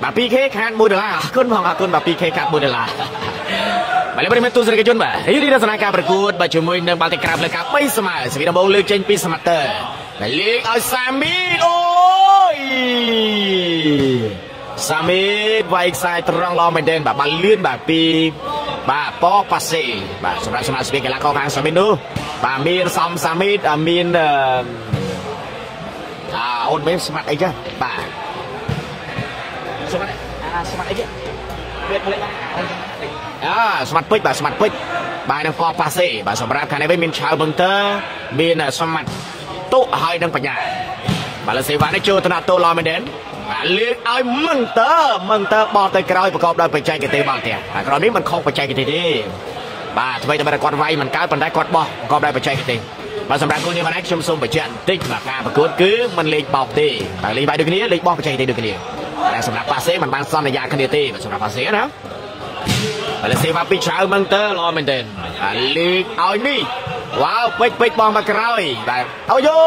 បាទ 2K ខាត1ដុល្លារអរគុណបងអរគុណបាទ 2K ខាត1ដុល្លារបាទលោកប្រិយមិត្តទស្សនិកជនបាទរីរសនាការប្រកួតបាទជាមួយនឹងបាល់ទាត់ក្រៅផ្លូវការ3ស្មើសវីដំបូងលើកចេញពីសមត្ថឺដែលលេងឲ្យសាមីអូយសាមីវាយខ្សែត្រង់ល្អមែនទែនបាទបានលឿនបាទពីបាទប៉ប៉ាសេបាទសម្រាប់សមាជិកកីឡាករខាងសាមីនោះបាទមានសំសាមីមានអូនមានស្មាត់អីចាបាទស្មាត់ស្មាត់អីគេវាផ្លេចស្មាត់ពេជ្របាទស្មាត់ពេជ្របាទនឹងប៉ប៉ាសេបាទសម្រាប់ខាងនេះវិញមានឆៅបឹងតើមានស្មាត់តុហើយនឹងបញ្ញាបាទលើសេវានេះចូលតំណាក់តូឡមែនទេបាទលើកឲ្យមឹងតើមឹងតើបោះទៅក្រោយប្រកបដោយបច្ចេកទេសបាល់ទះបាទក្រោយនេះមិនខុសបច្ចេកទេសទេបាទថ្មីតែគាត់វាយមិនកើតប៉ុន្តែគាត់បោះប្រកបដោយបច្ចេកទេសបាទសម្រាប់គូនេះបាទខ្ញុំសូមបញ្ជាក់បន្តិចបាទការប្រកួតគឺមិនលេងបោកទេបាទលេងបាយដូចគ្នាលេងបោះបច្ចេកទេសដូចគ្នាតែសម្រាប់ប៉ាសេមិនបានសន្យាគ្នាទេបាទសម្រាប់ប៉ាសេណាបាទសេវាពីឆៅមឹងតើល្អមែនទែនបាទលើកឲ្យនេះវ៉ាវពេជ្រពេជ្របងមកក្រោយបាទអូយ៉ូ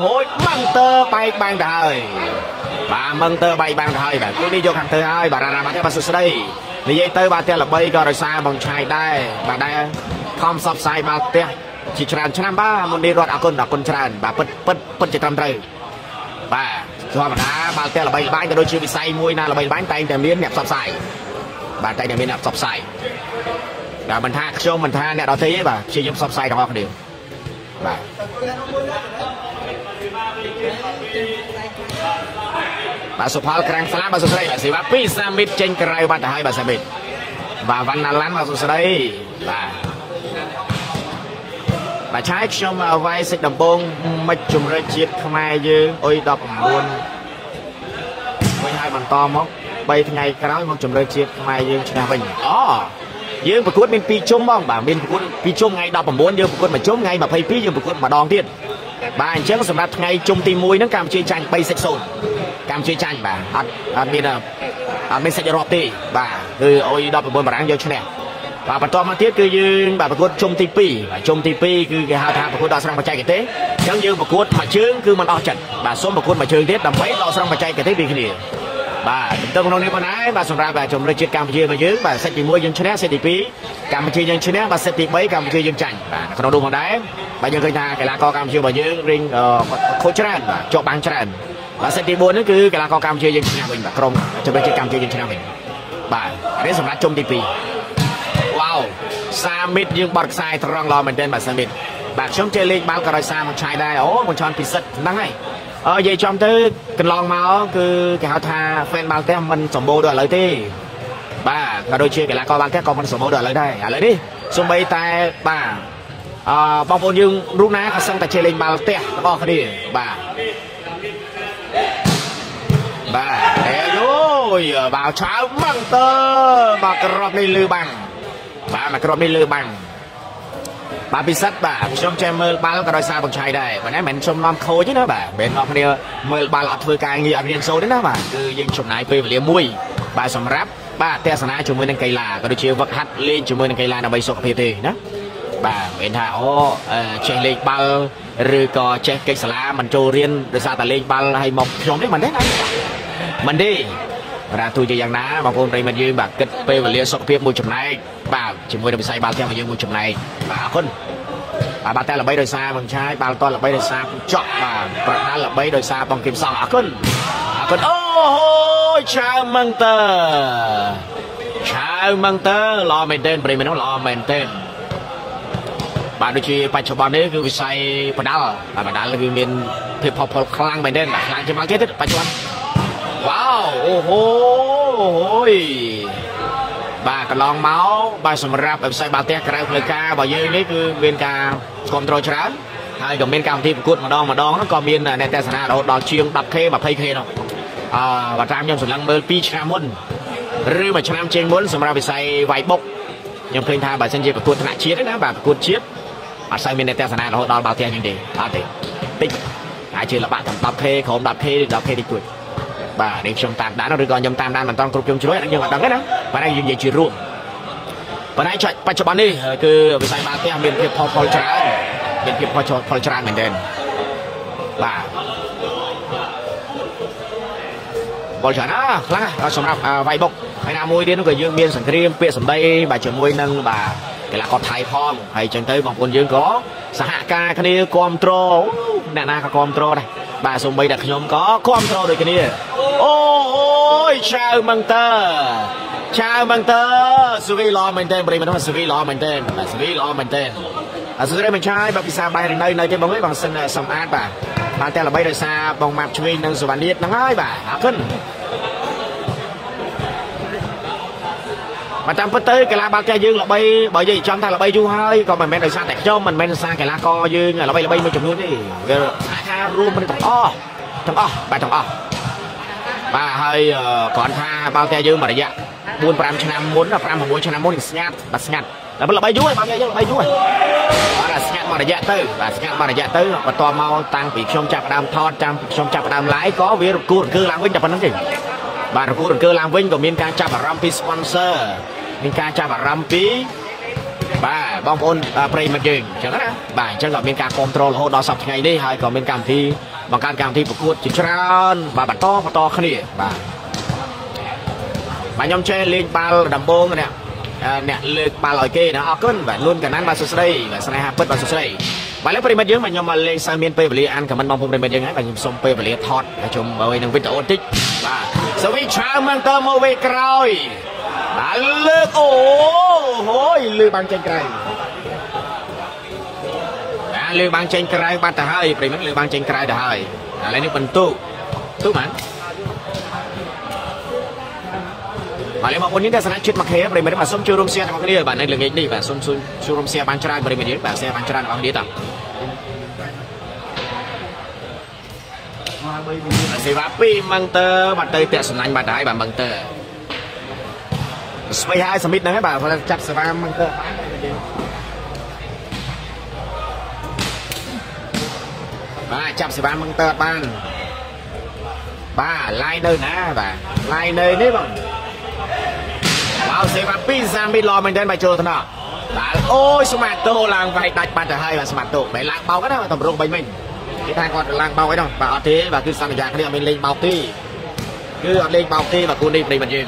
ហូចមឹងតើបែកបាំងទៅហើយបាទមឹងតើបែកបាំងទៅហើយបាទគូនេះយកខាងទៅហើយបាទរ៉ារ៉ាបាទបាទសុស្ដីនិយាយទៅបាទផ្ទះល្បីក៏ដោយសារបងឆាយដែរបាទដែរខំសបផ្សាយបាល់ផ្ទះជាច្រើនឆ្នាំបាទមុននេះរត់អរគុណអរគុណច្រើនបាទពិតពិតពិតជាត្រឹមត្រូវបាទធម្មតាបាល់ផ្ទះល្បីល្បាញក៏ដូចជាវិស័យមួយណាល្បីល្បាញតែងតែមានអ្នកផ្សព្វផ្សាយបាទតែងតែមានអ្នកផ្សព្វផ្សាយបាទមិនថាខ្ញុំមិនថាអ្នកដទៃទេបាទព្យាយាមផ្សព្វផ្សាយទាំងអស់គ្នាបាទបាទសុផលក្រាំងស្លាបាទសុស្រីបាទសេវាពីសាមីតចេញក្រៅបាត់ទៅហើយបាទសាមីតបាទវណ្ណាឡាន់បាទសុស្រីបាទបាទឆាយខ្ញុំវាយសិចដំបងមិនជំរឿជាតិខ្មែរយើងអុយ19វិញហើយបន្តមក3ថ្ងៃក្រោយមកជំរឿជាតិខ្មែរយើងឈ្នះវិញអូយើងប្រកួតមាន2ជុំបងបាទមានប្រកួត2ជុំថ្ងៃ19យើងប្រកួតមួយជុំថ្ងៃ22យើងប្រកួតម្ដងទៀតបាទអញ្ចឹងសម្រាប់ថ្ងៃជុំទី1ហ្នឹងកម្ពុជាចាញ់3-0កម្ពុជាចាញ់បាទអត់មានសាច់រាប់ទេបាទគឺអុយ19បារាំងយកឈ្នះបាទបន្តមកទៀតគឺយើងបាទប្រកួតជុំទី2បាទជុំទី2គឺគេហៅថាប្រកួតដកស្រង់បច្ចេកទេសអញ្ចឹងយើងប្រកួតមួយជើងគឺមិនអស់ចិត្តបាទសូមប្រកួតមួយជើងទៀតដើម្បីដកស្រង់បច្ចេកទេសពីគ្នាបាទទៅក្នុងនេះប៉ុណ្ណាបាទសម្រាប់ជំរឿជាតិកម្ពុជារបស់យើងបាទសេតទី1យើងឈ្នះសេតទី2កម្ពុជាយើងឈ្នះបាទសេតទី3កម្ពុជាយើងចាញ់បាទក្នុងនោះផងដែរបាទយើងឃើញថាកីឡាករកម្ពុជារបស់យើងរៀងខូចច្រើនបាទជាប់បាំងច្រើនបាទសេតទី4នេះគឺកីឡាករកម្ពុជាយើងឈ្នះវិញបាទក្រុមជំរឿជាតិកម្ពុជាយើងឈ្នះវិញបាទនេះសម្រាប់ជុំទី2វ៉ាវសាមីតយើងបត់ខ្សែត្រង់ល្អមែនទែនបាទសាមីតបាទខ្ញុំចេះលេងបាល់ក៏ដោយសារមកឆាយដែរអូមកឆនពិសិដ្ឋហ្នឹងហើយអើនិយាយចំទៅកន្លងមកគឺគេហៅថា fan បាល់ទះមិនសម្បូរដូចឥឡូវទេបាទក៏ដូចជាកីឡាករបាល់ទះក៏មិនសម្បូរដូចឥឡូវដែរឥឡូវនេះសូម្បីតែបាទអឺបងប្អូនយើងរូបណាក៏សឹងតែចេះលេងបាល់ទះទាំងអស់គ្នាបាទបាទអេយបាទឆៅម៉ងតើបាទក្របនេះលឺបាំងបាទមកក្របនេះលឺបាំងបាទពិសិដ្ឋបាទខ្ញុំចេះមើលបាល់ក៏ដោយសារបងឆៃដែរបាទណាមិនខ្ញុំនាំខូចទេណាបាទមិននាំគ្នាមើលបាល់អត់ធ្វើការងារអត់រៀនសូត្រទេណាបាទគឺយើងចំណាយពេលវេលាមួយបាទសម្រាប់បាទទស្សនាជាមួយនឹងកីឡាក៏ដូចជាវឹកហាត់លេងជាមួយនឹងកីឡាដើម្បីសុខភាពទេណាបាទមិនថាអូចេះលេងបាល់ឬក៏ចេះកិច្ចសាលាមិនចូលរៀនដោយសារតែលេងបាល់ហើយមកខ្ញុំនេះមិនទេណាមិនទេបាទទោះជាយ៉ាងណាបងប្អូនប្រិយមិត្តយើងបាទគិតពេលវេលាសុខភាពមួយចំណែកបាទជាមួយនឹងវិស័យបាល់ទះរបស់យើងមួយចំណែកបាទអរគុណបាទបាល់ទះល្បីដោយសារបងឆាយបាល់តល្បីដោយសារចក់បាទប្រដាល់ល្បីដោយសារបងគឹមសងអរគុណអរគុណអូហូឆាវមឹងតើឆាវមឹងតើល្អមែនទែនប្រិយមិត្តល្អមែនទែនបាទដូចជាបច្ចុប្បន្ននេះគឺវិស័យប្រដាល់បាទប្រដាល់គឺមានភាពផុសផុលខ្លាំងមែនទែនបាទខ្លាំងជាងមកទៀតបច្ចុប្បន្នវ៉ាវអូហូយបាទកន្លងមកបាទសម្រាប់វិស័យបាល់ទះក្រៅផ្លូវការរបស់យើងនេះគឺមានការគ្រប់គ្រងច្រើនហើយក៏មានកម្មវិធីប្រកួតម្ដងម្ដងហ្នឹងក៏មានអ្នកទស្សនារហូតដល់ជាង 10K 20K នោះអឺបើតាមខ្ញុំសម្លឹងមើល2ឆ្នាំមុនឬមួយឆ្នាំជាងមុនសម្រាប់វិស័យវាយបុកខ្ញុំឃើញថាបើសិនជាប្រកួតថ្នាក់ជាតិណាបាទប្រកួតជាតិអត់សូវមានអ្នកទស្សនារហូតដល់បាល់ទះជាងទេអត់ទេតិចអាចជាល្បាក់តាម 10K ក្រោម 10K ឬ 10K តិចតួចបាទនេះខ្ញុំតាមដានឬក៏ខ្ញុំតាមដានមិនតាន់គ្រប់ជុំជ្រោយអានេះយើងអត់ដឹងទេណាបាទយើងនិយាយជារួមប៉ុន្តែបច្ចុប្បន្ននេះគឺវិស័យបាល់ទះមានភាពផុសផុលច្រើនមានភាពផុសផុលច្រើនមែនទែនបាទ បលច្រើនណាខ្លាំងណាសម្រាប់វាយបុកហើយណាមួយទៀតនោះក៏យើងមានសង្គ្រាមពាក្យសម្ដីបាទជាមួយនឹងបាទកីឡាករថៃផងហើយចឹងទៅបងប្អូនយើងក៏សហការគ្នាគ្រប់គ្រងអ្នកណាក៏គ្រប់គ្រងដែរបាទសូម្បីតែខ្ញុំក៏គ្រប់គ្រងដូចគ្នាអូយឆៅមងតើឆៅមងតើសុវីល្អមែនទេប្រិយមិត្តសុវីល្អមែនទេបាទសុវីល្អមែនទេអសុរីមិនឆាយបាទពិសាបាយនៅទេបងអើយបងសិនសំអាតបាទបានតែល្បីដោយសារបងម៉ាប់ឆ្វេងនិងសវណ្ណៀតហ្នឹងហើយបាទអរគុណបាទតាមពិតទៅកីឡាបាល់ទះយើងល្បីបើយើងចំថាល្បីយូរហើយក៏មិនមែនដោយសារតែខ្ញុំមិនមែនដោយសារកីឡាករយើងល្បីមួយចំនួនទេវាថារួមគ្នាទាំងអស់បាទទាំងអស់បាទហើយគ្រាន់ថាបាល់ទះយើងមួយរយៈ4 5ឆ្នាំមុន5 6ឆ្នាំមុនស្ងាត់បាទស្ងាត់តែល្បីយូរហើយបាល់ទះយើងល្បីយូរហើយបាទស្ងាត់មួយរយៈទៅបាទស្ងាត់មួយរយៈទៅបន្ទាប់មកតាំងពីខ្ញុំចាប់ផ្ដើមថតចាំខ្ញុំចាប់ផ្ដើម live ក៏វារង្គោះរង្គើឡើងវិញតែប៉ុណ្្នឹងទេបាទរង្គោះរង្គើឡើងវិញក៏មានការចាប់អារម្មណ៍ពី sponsor មានការចាប់អារម្មណ៍ពីបាទបងប្អូនប្រិយមិត្តយើងអញ្ចឹងណាបាទអញ្ចឹងក៏មានការគ្រប់គ្រងរហូតដល់សប្តាហ៍ថ្ងៃនេះហើយក៏មានកម្មវិធីបង្កើតកម្មវិធីប្រកួតជាច្រើនបាទបន្តគ្នាបាទបាទខ្ញុំចេះលេងបាល់ដំបងអ្នកលើកបាល់ឲ្យគេណាអរគុណបាទលួនកណានបាទសួស្តីបាទស្នេហាពិតបាទសួស្តីបាទលើប្រិមិត្តយើងបាទខ្ញុំមកលេងសើមានពេលវេលាអានខមមិនបងប្អូនប្រិមិត្តយើងហើយបាទខ្ញុំសុំពេលវេលាថតជុំឲ្យនឹងវីដេអូតិចបាទសវីឆាមងតើមកវេក្រោយបាទលើកអូហូយលើបាំងចេញក្រៅបាទលើបាំងចេញក្រៅបាត់ទៅហើយប្រិមិត្តលើបាំងចេញក្រៅទៅហើយឥឡូវនេះបន្ទុកទុកបានបាទបងប្អូននេះទស្សនៈជាតិមកខេប្រិមិត្តបាទសូមចូលរួម share ទាំងអស់គ្នាបាទនៅល្ងាចនេះបាទសូមចូលរួម share បានច្រើនប្រិមិត្តយើងបាទ share បានច្រើនទាំងអស់គ្នាតោះសេវា2មងតើបាទទៅតាក់សំណាញ់បាត់ហើយបាទមងតើស្វ័យហើយសមិតហ្នឹងហើយបាទចាប់សេវាមងតើបានបាទចាប់សេវាមងតើបានបាទឡាយនៅណាបាទឡាយនៅនេះបងបាទសេវា2សាមីឡមែនទែនបាទចូលថ្នាក់បាទអូយស្មាតតូឡើងវាយដាច់បាត់ទៅហើយបាទស្មាតតូមិនឡើងបោកណាតម្រង់បាញ់មិញគេថាគាត់ឡើងបោកអីនោះបាទអត់ទេបាទគឺសន្យាគ្នាអត់មានលេងបោកទេគឺអត់លេងបោកទេបាទគូនេះប្រិយមិត្តយើង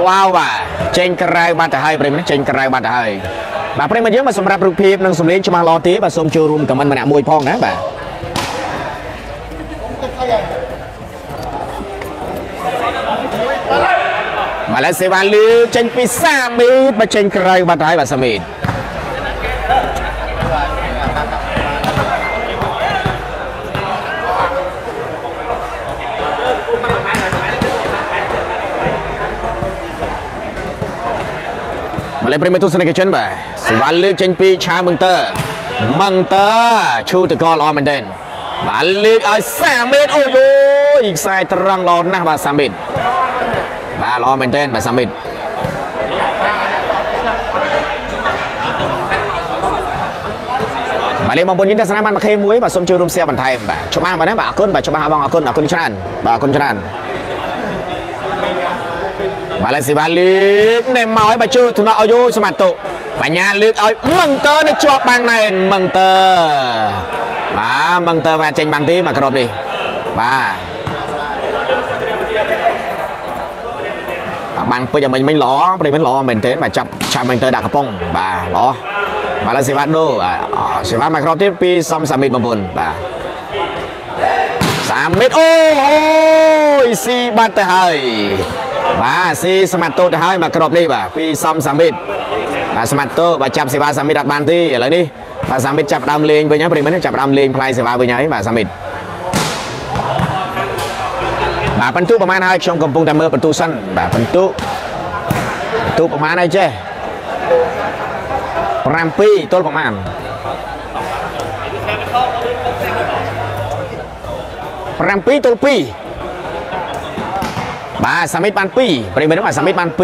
វ៉ាវបាទចេញក្រៅបាត់ទៅហើយប្រិយមិត្តចេញក្រៅបាត់ទៅហើយបាទប្រិយមិត្តយើងបាទសម្រាប់រូបភាពនិងសំឡេងច្បាស់ល្អទេបាទសូមចូលរួមខមមិនម្នាក់មួយផងណាបាទបាទឡើយសេវាលើកចេញពីសាមីតបាទចេញក្រៅបាត់ហើយបាទសាមីតបាទឡើយប្រិយមិត្តទស្សនិកជនបាទសេវាលើកចេញពីឆាមងតើមងតើឈូតកល្អមែនទែនបាទលើកឲ្យសាមីតអូយខ្សែត្រង់ល្អណាស់បាទសាមីតបាទល្អមែនទែនបាទសាមីតបាទលេងបងប្អូនយើងទស្សនាបានមួយខេមួយបាទសូមជួយរួម share បន្ថែមបាទច្បាស់បាទណាបាទអរគុណបាទច្បាស់បងអរគុណអរគុណច្រើនបាទអរគុណច្រើនបាទឡើយសេវាលើកណែមកឲ្យបាទជួយថ្នាក់ឲ្យយូស្មាតតុបញ្ញាលើកឲ្យមងតើនៅជាប់បាំងណែនមងតើបាទមងតើបាទចេញបាំងទេមកគ្រាប់នេះបាទបាំងពេជ្រឲ្យមិញល្អប្រិយមិត្តល្អមែនទែនបាទចាប់ឆាប់មែនទែនដាក់កំប៉ុងបាទល្អបាទឡើយសេវាដូសេវាមកគ្រាប់ទៀតពីសំសាមីតបងប្អូនបាទសាមីតអូយស៊ីបាត់ទៅហើយបាទស៊ីស្មាតតូទៅហើយមកគ្រាប់នេះបាទពីសំសាមីតបាទស្មាតតូបាទចាប់សេវាសាមីតអត់បានទេឥឡូវនេះបាទសាមីតចាប់ដើមលេងវិញហើយប្រិយមិត្តចាប់ដើមលេងផ្លែសេវាវិញហើយបាទសាមីតបាទបន្ទុកប្រហែលហើយខ្ញុំកំពុងតែមើលបន្ទុកសិនបាទបន្ទុកប្រហែលហើយចេះ7ទល់ប្រហែល7ទល់2បាទសាមីតបាន2ប្រិយមិត្តបាទសាមីតបាន2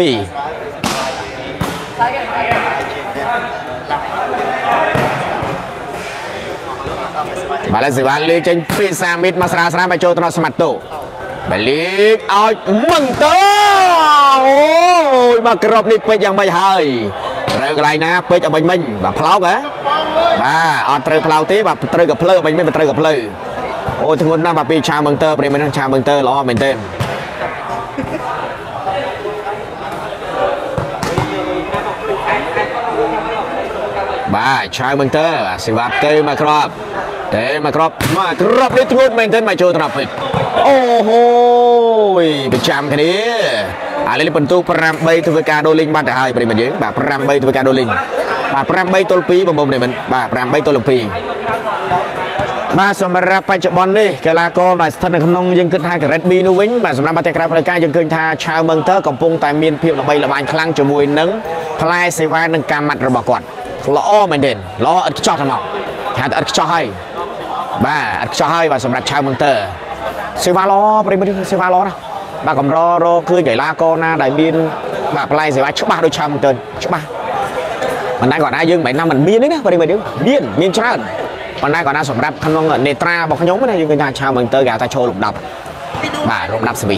បាទឡើយសេវាលើកចេញពីសាមីតមកស្រាលស្រាលមកចូលទៅដល់ស្មាត់តូបាទលើកឲ្យមងតើអូយបាទក្របនេះពេជ្រយ៉ាងម៉េចហើយត្រូវកន្លែងណាពេជ្រឲ្យមិញបាទផ្លោកហ៎ បាទអត់ត្រូវផ្លូវទេបាទត្រូវក៏ផ្លូវមិនមែនត្រូវក៏ផ្លូវអូធ្ងន់ណាស់បាទពីឆាមឹងទ័រប្រិមត្តឆាមឹងទ័រល្អមែនទេបាទឆាមឹងទ័រសេវាទៅមកក្របតែមកក្របមកក្របនេះធ្ងន់មែនទេមកចូលត្រាប់ពេកអូហូយប្រចាំគ្នាឥឡូវនេះបន្ទុក8ធ្វើការដូរលេងបាត់ទៅហើយប្រិមត្តយើងបាទ8ធ្វើការដូរលេងបាទ8ទល់2បងប្អូនប្រិមត្តបាទ8ទល់2បាទសម្រាប់បច្ចុប្បន្ននេះកីឡាករដែលស្ថិតនៅក្នុងយើងគិតថា Grade B នោះវិញបាទសម្រាប់បាល់ទះក្រៅផ្លូវការយើងឃើញថាឆាវមឹងទ័រកំពុងតែមានភាពល្បីល្បាញខ្លាំងជាមួយនឹងផ្លែសេវានិងការម៉ាត់របស់គាត់ល្អមែនទែនល្អឥតខ្ចោះតែមកថាឥតខ្ចោះហើយបាទឥតខ្ចោះហើយបាទសម្រាប់ឆាវមឹងទ័រសេវាល្អប្រិមត្តសេវាល្អណាស់បាទកម្ររកឃើញកីឡាករណាដែលមានបាទផ្លែសេវាច្បាស់ដូចឆាវមឹងទ័រច្បាស់ប៉ុន្តែគាត់ថាយើងមិនមែនថាមិនមានទេណាប្រិមត្តយើងមានច្រើនប៉ុន្តែគាត់ថាសម្រាប់ក្នុងនេត្រារបស់ខ្ញុំណាយើងឃើញថាឆាវមឹងទ័រគេហៅថាចូលលំដាប់បាទលំដាប់សវី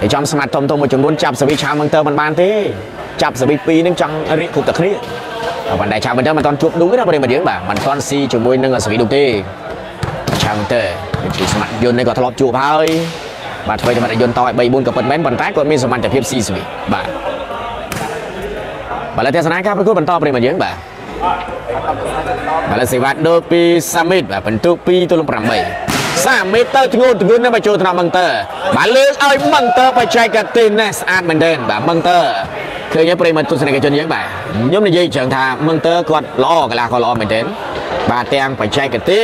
ហើយចំស្មាតធំៗមួយចំនួនចាប់សវីឆាវមឹងទ័រមិនបានទេចាប់សវី2នឹងចង់រៀកគ្រប់តែគ្នាប៉ុន្តែឆាវមឹងទ័រមិនទាន់ជួបឌូទេណាប្រិមត្តយើងបាទមិនទាន់ស៊ីជាមួយនឹងសវីឌូទេឆាវមឹងទ័រជាស្មាតយន្តនេះក៏ធ្លាប់ជួបហើយបាទធ្វើតែយន្តតឲ្យ3 4ក៏ពិតមែនប៉ុន្តែគាត់មានសមត្ថភាពស៊ីសវីបាទបាទលើទស្សនាការប្រកួតបន្តប្រិមត្តយើងបាទបាទសេវាដូពីសាមីតបាទបន្ទុក2ទល់8សាមីតទៅធ្ងន់ធ្ងន់ណាស់មកចូលថ្នាក់មឹងទ័របាទលើកឲ្យមឹងទ័របច្ចេកទេសណាស់ស្អាតមែនទែនបាទមឹងទ័រឃើញប្រិមត្តទស្សនិកជនយើងបាទខ្ញុំនិយាយចឹងថាមឹងទ័រគាត់ល្អកីឡាករល្អមែនទែនបាទទាំងបច្ចេកទេស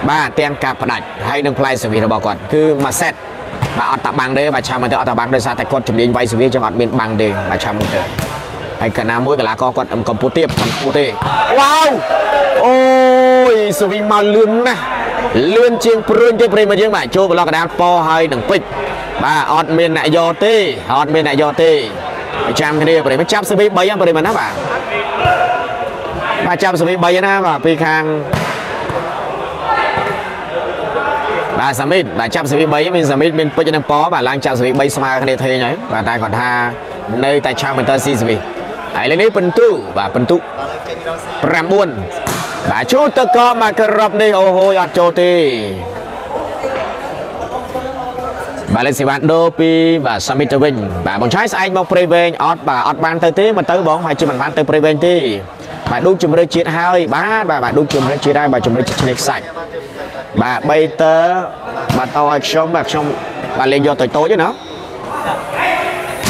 បាទទាំងការផ្ដាច់ហើយនឹងផ្លែសវីរបស់គាត់គឺមួយសេតបាទអត់តាបាំងទេបាទឆាមឹងទ័រអត់តាបាំងដោយសារតែគាត់ជំនាញវាយសវីចឹងអត់មានបាំងទេបាទឆាមឹងទ័រហើយកាលណាមួយកីឡាករគាត់កំពុះទៀបកំពុះទេវ៉ាវអូយសវីមកលឿនណាស់លឿនជាងព្រួញទេប្រិមត្តយើងបាទចូលប្លុកកដាលប៉ហើយនឹងពេជ្របាទអត់មានអ្នកយកទេអត់មានអ្នកយកទេចាំគ្នាប្រិមត្តចាប់សវី3ហ្នឹងប្រិមត្តណាបាទបាទចាប់សវី3ណាបាទពីខាងបាទសាមីតបាទចាប់សវី3មានសាមីតមានពេជ្រនិងប៉បាទឡើងចាប់សវី3ស្មើគ្នាធេងហើយបាទតែគាត់ថានៅតែឆាមន្តស៊ីសវីហើយលើនេះពិន្ទុបាទពិន្ទុ9បាទចូលទៅកមកក្របនេះអូហូយអត់ចូលទេបាទលេខសេវាដូពីបាទសាមីតទៅវិញបាទបងឆាយស្អែកមកព្រៃវែងអត់បាទអត់បានទៅទេមកទៅបងហើយជិះមិនបានទៅព្រៃវែងទេបាទឌូកជំរឿជាតិហើយបាទបាទឌូកជំរឿជាតិហើយបាទជំរឿជាតិឆ្នេរខ្សាច់បាទ3តើបាទតឲ្យខ្ញុំបាទខ្ញុំបាទលេងយកតូចតូចទេណា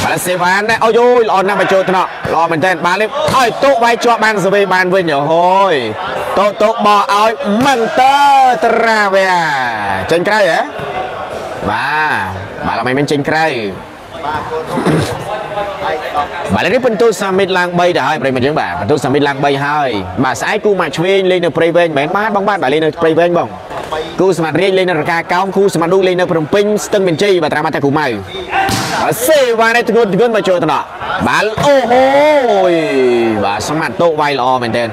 បាទសេវានណាអូយល្អណាស់បញ្ចូលថ្នាក់ល្អមែនទែនបាទលេងឲ្យតុវាយជាប់បានសវីបានវិញអូយតុតុបោះឲ្យមឹងទ័រត្រាវ៉ាចេញក្រៅហ៎បាទបាទមិនមែនចេញក្រៅបាទនេះបន្ទូសាមីតឡើង3ទៅហើយប្រិមត្តយើងបាទបន្ទូសាមីតឡើង3ហើយបាទស្អែកគូម៉ាក់ឆ្វេងលេងនៅព្រៃវែងមិនមែនបាទបងបាទបាទលេងនៅព្រៃវែងបងគូសមត្ថរាជលេងនៅរកាកោមគូសមត្ថឌូលេងនៅភ្នំពេញស្ទឹងមានជ័យបាទត្រាំតែគូម៉ៅបាទសេវានេះធ្ងន់ធ្ងន់មកចូលថ្នាក់បាទអូហូយបាទសមត្ថតុវាយល្អមែនទែន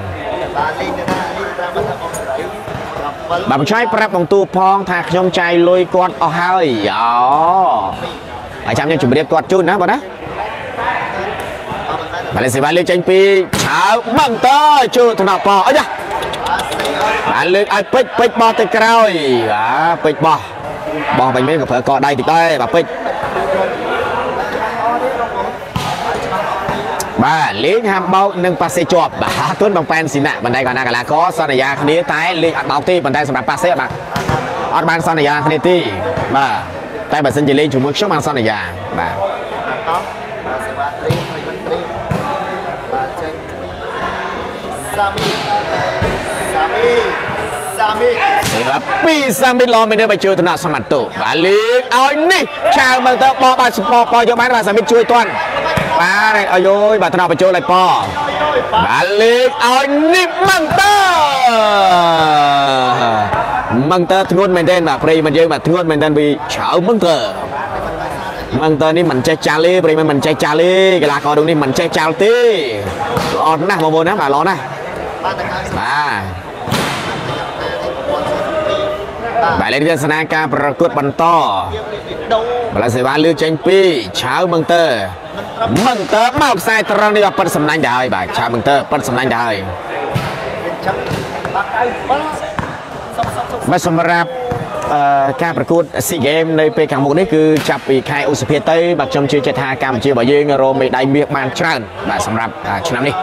បាទបងឆៃប្រាប់បងទូផងថាខ្ញុំចាយលុយគាត់អស់ហើយអូហើយចាំខ្ញុំជម្រាបគាត់ជូនណាបងណាបាទសេវាលើកចេញពីឆាវមឹងតចូលថ្នាក់ប៉អីចាបាទលើកឲ្យពេជ្រពេជ្របោះទៅក្រោយបាទពេជ្របោះបោះបាញ់មែនក៏ប្រើកដៃតិចដែរបាទពេជ្របាទលេងហាមបោកនិងប៉ាសេជាប់បាទទុនបងប៉ែនស៊ីណាបណ្ដៃកណាកីឡាករសន្យាគ្នាតែលេងអត់បោកទេប៉ុន្តែសម្រាប់ប៉ាសេបាទអត់បានសន្យាគ្នាទេបាទតែបើសិនជាលេងជាមួយខ្ញុំបានសន្យាបាទសាមី សម្រាប់ពីសាមីឡមានបើជួយតំណសមត្ថបាទលេងឲ្យនេះឆាវមើលទៅបោះបាទបោះបោះយកបានបាទសាមីជួយតាន់បាទអាយយបាទតំណបញ្ចូលឲ្យប៉បាទលេងឲ្យនេះមឹងតើមឹងតើធ្ងន់មែនទេបាទប្រិយមិត្តយើងបាទធ្ងន់មែនទេពីឆាវមឹងតើមឹងតើនេះមិនចេះចាល់ទេប្រិយមិត្តមិនចេះចាល់ទេកីឡាករដូចនេះមិនចេះចាល់ទេល្អណាស់បងប្អូនណាបាទល្អណាស់បាទបាទលេខទស្សនាការប្រកួតបន្តបាទសេវាលើកចេញពីឆាវមឹងតើមឹងតើមកខ្សែត្រង់នេះប៉ិតសំណាញ់ទៅហើយបាទឆាវមឹងតើប៉ិតសំណាញ់ទៅហើយ បាទសម្រាប់ការប្រកួត SEA Games នៅពេលខាងមុខនេះគឺចាប់ពីខែឧសភាទៅបាទខ្ញុំជឿជាក់ថាកម្ពុជារបស់យើងរកមេដាយមាសបានច្រើនបាទសម្រាប់ឆ្នាំនេះ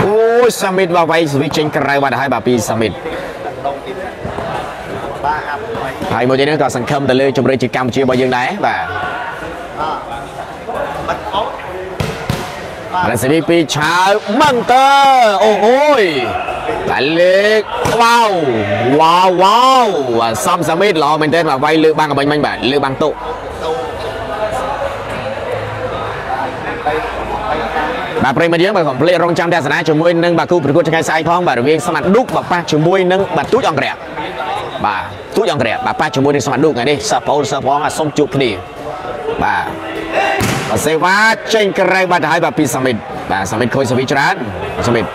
អូសាមីតបាទវាយស្វីចេញក្រៅបាទហើយបាទពីសាមីតហើយមួយទៀតនេះក៏សង្ឃឹមទៅលើជម្រើសជាកម្ពុជារបស់យើងដែរបាទបាទសេរីពីឆាវមឹងតើអូអូយបាទលេខវ៉ាវវ៉ាវវ៉ាវសំសាមីតល្អមែនទែនបាទវាយលើបាំងអបាញ់មិញបាទលើបាំងតុបាទប្រិយមិត្តយើងបាទកុំភ្លេចរងចាំទស្សនាជាមួយនឹងបាទគូប្រកួតថ្ងៃស្អែកផងបាទរវាងស្មាត់ឌុកបាទប៉ះជាមួយនឹងបាទទូចអង្គរៈបាទទូចអង្គរៈបាទប៉ះជាមួយនឹងស្មាត់ឌុកថ្ងៃនេះសិស្សប្អូនសិស្សផងសូមជួបគ្នាបាទបាទសេវាចេញក្រៅបាទហើយបាទពីសាមីតបាទសាមីតខូចសវីច្រើនសាមីត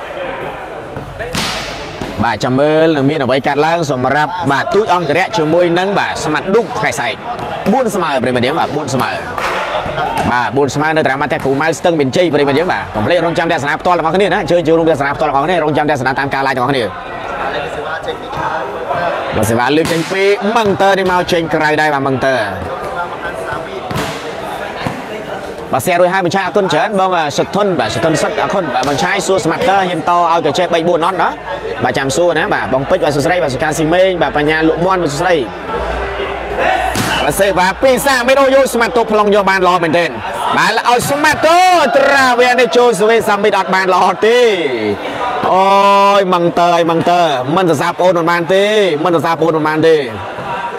បាទចាំមើលនឹងមានអ្វីកាត់ឡើងសម្រាប់បាទទូចអង្គរៈជាមួយនឹងបាទស្មាត់ឌុកថ្ងៃស្អែក4ស្មើប្រិយមិត្តយើងបាទ4ស្មើបាទ4ស្មើនៅត្រាមាត់តែគ្រូម៉ៅស្ទឹងមានជ័យប្រិយមិត្តយើងបាទកុំភ្លេចរងចាំទស្សនាផ្ទាល់របស់គ្នាណាអញ្ជើញចូលរួមទស្សនាផ្ទាល់របស់គ្នារងចាំទស្សនាតាមការ live របស់គ្នាបាទសេវាលើកចេញពីមឹងតើនេះមកចេញក្រៅដែរបាទមឹងតើបាទសែរួយហើយបញ្ឆាអរគុណច្រើនបងសុធនបាទសុធនសុទ្ធអរគុណបាទបញ្ឆាយសួរស្មាត់តើហ៊ានតឲ្យកចេះ3 4អត់ណាបាទចាំសួរណាបាទបងពេជ្របាទសួស្តីបាទសុខាស៊ីមេងបាទបញ្ញាលក់មន់បាទសួស្តីបាទសេវាពីសាមេអូយស្មាត់តូប្លង់យកបានល្អមែនទែនបាទឲ្យស្មាត់តូត្រាវែនេះចូលសវេសាមីតអត់បានល្អទេអូយមឹងតើឲ្យមឹងតើមិនសរសើរបងអូនមិនបានទេមិនសរសើរបងអូនមិនបានទេ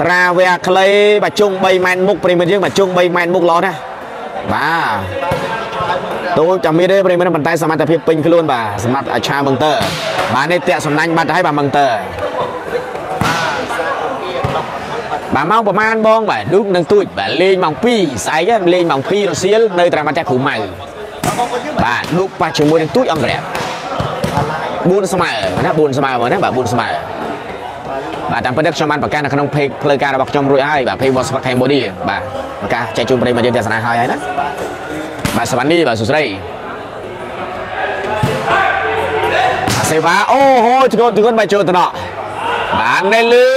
ត្រាវែខ្លីបាទជុង3ម៉ែត្រមុខប្រិមត្តយើងបាទជុង3ម៉ែត្រមុខល្អណាស់បាទទូចាំមានទេប្រិមត្តប៉ុន្តែសមត្ថភាពពេញខ្លួនបាទសមត្ថឆាមឹងតើបាទនេះតាក់សំណាញ់បាត់ហើយបាទមឹងតើបាទម៉ោងប្រហែលបងបាទឌូកនឹងទូចបាទលេងម៉ោង2ស្អែកលេងម៉ោង2រសៀលនៅត្រាមាត់គ្រូម៉ៅបាទឌូកប៉ះជាមួយនឹងទូចអង្គរៈ4ស្មើណា4ស្មើមកណាបាទ4ស្មើបាទតាមពិតខ្ញុំបានប្រកាសនៅក្នុង page ផ្លូវការរបស់ខ្ញុំរួចហើយបាទ page WhatsApp Cambodia បាទប្រកាសចែកជូនប្រិយមិត្តយើងទស្សនាហើយហើយណាបាទសវណ្ណីបាទសួស្តីសេវាអូហូធ្ងន់ធ្ងន់បាទចូលតំណបាទនៅលើ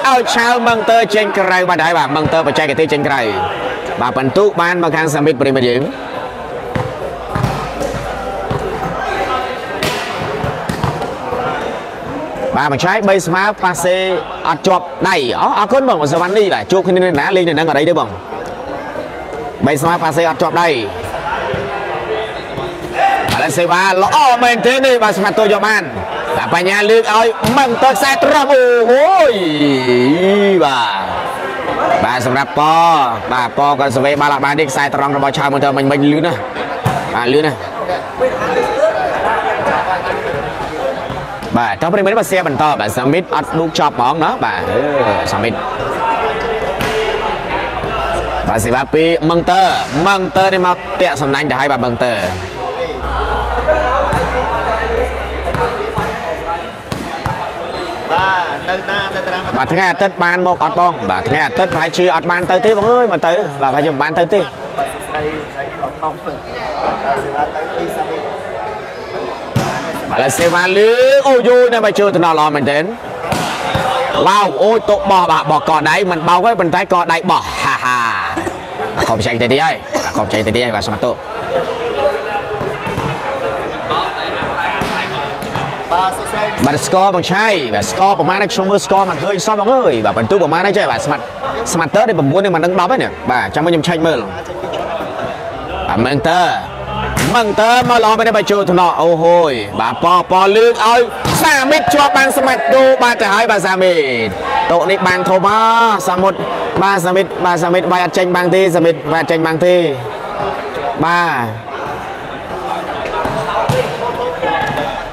ឲ្យឆាវមឹងតើចេញក្រៅបាទហើយបាទមឹងតើបច្ចេកទេសចេញក្រៅបាទបន្ទុកបានមកខាងសាមីតប្រិយមិត្តយើងបាទមួយឆៃ3ស្មើប៉ាសេអត់ជាប់ដៃអរគុណបងសវណ្ណីបាទជួបគ្នានៅណាលេងនៅនឹងអីទេបង3ស្មើប៉ាសេអត់ជាប់ដៃឥឡូវសេវាល្អមែនទេនេះបាទស្មាត់តយកបានបាទបញ្ញាលើកឲ្យមឹងទៅខ្សែត្រង់អូយបាទបាទសម្រាប់ប៉បាទប៉ក៏សវេបាល់អត់បានទេខ្សែត្រង់របស់ឆាវមើលទៅមិញមិញលឿនណាបាទលឿនណាបាទតោះប្រិយមិត្តបាទសៀបន្តបាទសាមីតអត់លូកចប់ហ្មងណាបាទសាមីតបាទសេវាពីមឹងតើមឹងតើនេះមកតាក់សំណាញ់ទៅហើយបាទមឹងតើបាទថ្ងៃអាទិត្យបានមកអត់បងបាទថ្ងៃអាទិត្យប្រហែលជាអត់បានទៅទេបងអើយមកទៅបាទប្រហែលជាមិនបានទៅទេបាទសេវាលឺអូយយនៅមកជឿតំណល្អមែនទែនវ៉ាវអូយតុបោះបាទបោះកដៃមិនបោកទេប៉ុន្តែកដៃបោះហាហាខំចែកទៅទីហើយខំចែកទៅទីហើយបាទស្មាត់តុបាទស្ករបងឆៃបាទស្ករប្រហែលខ្ញុំមើលស្ករមិនឃើញសោះបងអើយបាទបន្ទុកប្រហែលហើយចេះបាទស្មាត់ស្មាត់តើនេះ9នេះមិនដឹង10ហើយនេះបាទចាំមើលខ្ញុំឆែកមើលបាទមែនតើមឹងតើមកល្អមែនទេបាទចូលថ្នាក់អូហូយបាទប៉ប៉លើកឲ្យសាមីតជាប់បានស្មាត់ទូបាទទៅហើយបាទសាមីតតោនេះបានធំសាមុតបាទសាមីតបាទសាមីតបាយអត់ចេញបាំងទេសាមីតបាយអត់ចេញបាំងទេបាទ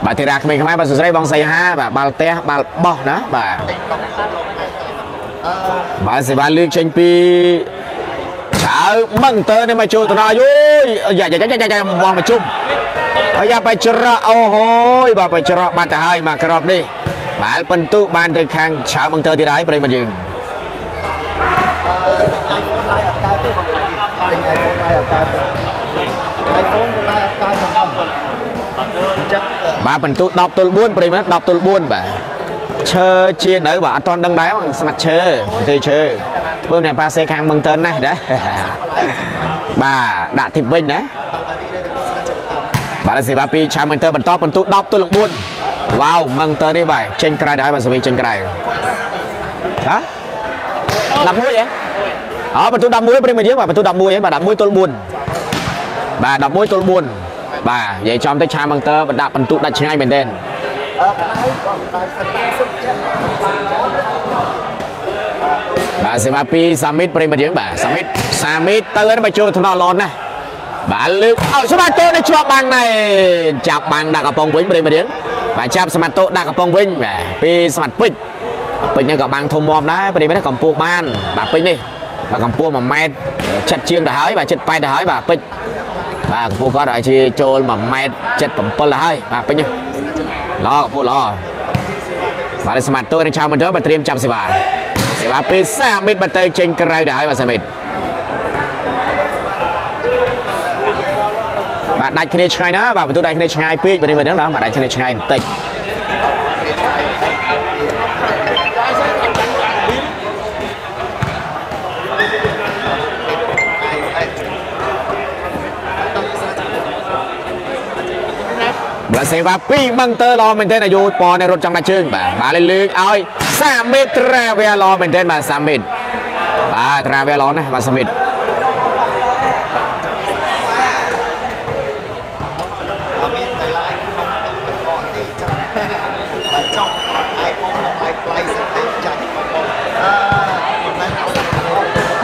បាទធីរ៉ាក្មេងខ្មែរបាទសួស្តីបងសីហាបាទបាល់ផ្ទះបាល់បោះណាបាទបាទសេវាលើកចេញពីឆាវមឹងតើនេះមកចូលទៅដល់យយយ៉ាយ៉ាយ៉ាយ៉ាបងមកជុំហើយយ៉ាបច្រកអូហូយបាទបច្រកបាត់ទៅហើយមកក្របនេះបាទបន្ទុបានទៅខាងឆាវមឹងតើទៀតហើយប្រិយមិត្តយើង iPhone ឡាយអត់កើតទេបង iPhone ឡាយអត់កើតទាំងអស់អញ្ចឹង បាទបន្ទុ10ទល់4ប្រិយមិត្ត10ទល់4បាទឈើជានៅបាទអត់ទាន់ដឹងដែរស្មាត់ឈើទេឈើធ្វើអ្នកប៉ាសេខាងមឹងតើណាស់ណាបាទដាក់ធីបវិញណាបាទសេវាពីឆាមឹងតើបន្តបន្ទុ10ទល់4វ៉ាវមឹងតើនេះបាទចេញក្រៅដែរបាទសេវីចេញក្រៅហ៎11ហ៎អើបន្ទុ11ប្រិយមិត្តយើងបាទបន្ទុ11ហ៎បាទ11ទល់4បាទ11ទល់4បាទនិយាយចំទៅឆាមឹងតើបណ្ដាក់បន្ទុដាច់ឆ្ងាយមែនទែនបាទសេវាពីសាមីតប្រិយមិត្តយើងបាទសាមីតទៅមកចូលថ្នាក់ល្អណាស់បាទលើកអោសមាតូនេះជាប់បាំងណែចាប់បាំងដាក់កំប៉ុងវិញប្រិយមិត្តយើងបាទចាប់សមាតូដាក់កំប៉ុងវិញបាទពីសមាតពេជ្រពេជ្រនេះក៏បាំងធំមាំដែរប្រិយមិត្តកម្ពស់បានបាទពេជ្រនេះបាទកម្ពស់1ម៉ែត្រ7ជាងទៅហើយបាទ78ទៅហើយបាទពេជ្របាទកម្ពស់គាត់ឲ្យជាចូល1ម៉ែត្រ77ទៅហើយបាទពេជ្រនេះល្អកម្ពស់ល្អបាទសមាតូនឹងឆាមន្តបាទត្រៀមចាប់សេវាសេវាពីសាមីតបាទទៅចេញក្រៅទៅហើយបាទសាមីតបាទដាច់គ្នាឆ្ងាយណាបាទបន្ទូដាច់គ្នាឆ្ងាយពេកបាទនេះហ្នឹងណាបាទដាច់គ្នាឆ្ងាយបន្តិចបាទសេវាពីមឹងតើល្អមែនទែនអាយុប៉នេះរត់ចង់ដាច់ជើងបាទបាទលើកឲ្យសាមីតត្រាវែល្អមែនទែនបាទសាមីតបាទត្រាវែល្អណាស់បាទសាមីត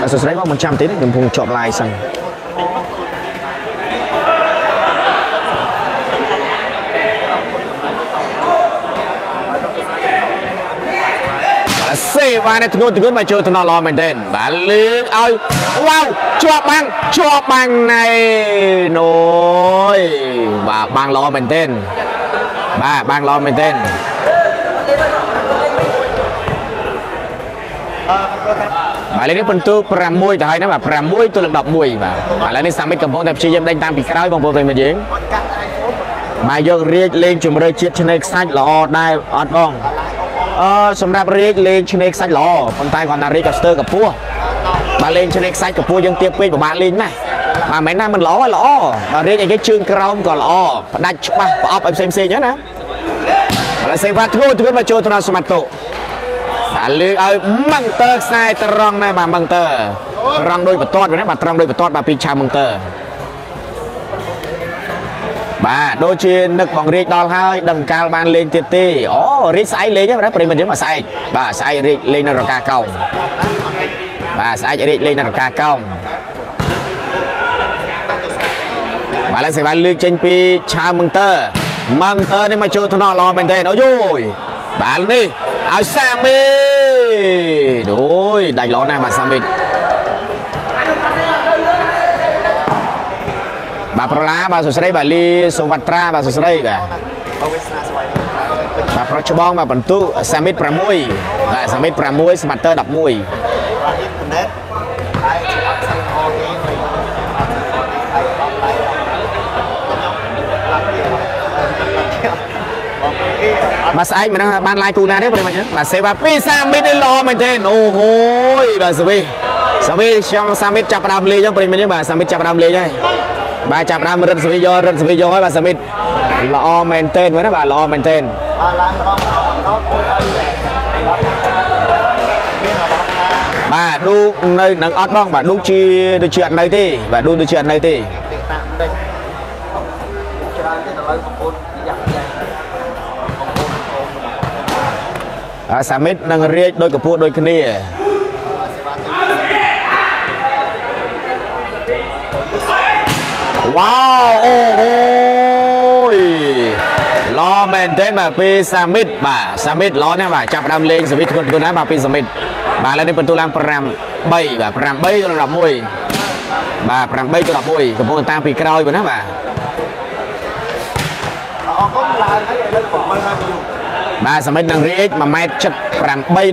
បាទសួស្តីបងមិនចាំទេខ្ញុំកំពុងជាប់ live សិនសេវានេះធ្ងន់ធ្ងន់មកចូលថ្នាក់ល្អមែនទែនបាទលើកឲ្យវ៉ាវជាប់បាំងជាប់បាំងណែណូយបាទបាំងល្អមែនទែនបាទបាំងល្អមែនទែនបាទឥឡូវនេះបន្ទុ6ទៅហើយណាបាទ6ទល់នឹង11បាទឥឡូវនេះសាមីតកំពុងតែព្យាយាមដេញតាមពីក្រោយបងប្អូនប្រិយមិត្តយើងបាទយករាជលេងជំរឿជាតិឆ្នេរខ្សាច់ល្អដែរអត់បងអឺសម្រាប់រាជលេងឆ្នេរខ្សាច់ល្អប៉ុន្តែគាត់ថារាជក៏ស្ទើរកម្ពស់បាទលេងឆ្នេរខ្សាច់កម្ពស់យើងទៀបពេកពិបាកលេងណាស់បាទមិនណាមិនល្អល្អបាទរាជអីគេជើងក្រោមក៏ល្អផ្ដាច់ច្បាស់ប្រអប់ឲ្យផ្សេងផ្សេងហ្នឹងណាបាទសេវាធ្ងន់ធ្ងន់មកចូលថ្នាក់សមាតោបាទលើកឲ្យមឹងតើខ្សែត្រង់ដែរបាទមឹងតើត្រង់ដោយបន្ទាត់វិញណាបាទត្រង់ដោយបន្ទាត់បាទពីឆាមឹងតើបាទដូចជានឹកបងរាជដល់ហើយដឹងកាលបានលេងទៀតទេអូរាជស្អែកលេងហ្នឹងណាប្រិយមិត្តយើងបាទស្អែកបាទស្អែករាជលេងនៅរកាកោងបាទស្អែករាជលេងនៅរកាកោងបាទឡើយសេវាលើកចេញពីឆាមឹងតើមឹងតើនេះមកចូលថ្នាក់ល្អមែនទេអូយបាទនេះឲ្យសាមីតអូយដាច់ល្អណាស់បាទសាមីតបាទប្រឡាបាទសួស្តីបាទលីសុវត្រាបាទសួស្តីបាទបាទប្រុសច្បងបាទបន្ទុសាមីត6បាទសាមីត6ស្មាតទ័រ11បាទស្អែកមិនដឹងបានឡាយគូណាទេប្រិយមិត្តបាទសេវាពីសាមីតនេះល្អមែនទេអូហូយបាទសាវីខ្ញុំសាមីតចាប់ផ្ដើមលេងហ្នឹងប្រិយមិត្តបាទសាមីតចាប់ផ្ដើមលេងហើយបាទចាប់ដើមរឹតសវីយករឹតសវីយកហើយបាទសាមីតល្អមែនទែនមើលណាបាទល្អមែនទែនបាទឡើងម្ដងបាទឌូនៅនឹងអត់បងបាទឌូជាដូចជាអត់នៅទេបាទឌូដូចជាអត់នៅទេអាសាមីតនឹងរាជដោយកម្ពស់ដូចគ្នាវ៉ាវអូហូយល្អមែនទេបាទពីសាមីតបាទសាមីតល្អណាស់បាទចាប់ផ្ដើមលេងសាមីតធ្ងន់ធ្ងរណាស់បាទពីសាមីតបាទឥឡូវនេះបន្ទូឡើង5 3បាទ8 3ដល់11បាទ8ទៅ11កំពុងតាមពីក្រោយបាទណាបាទអរគុណឡើងហើយឥឡូវ7ហើយ បាទសមិទ្ធនឹងរាជ1.78ម៉ែត្រ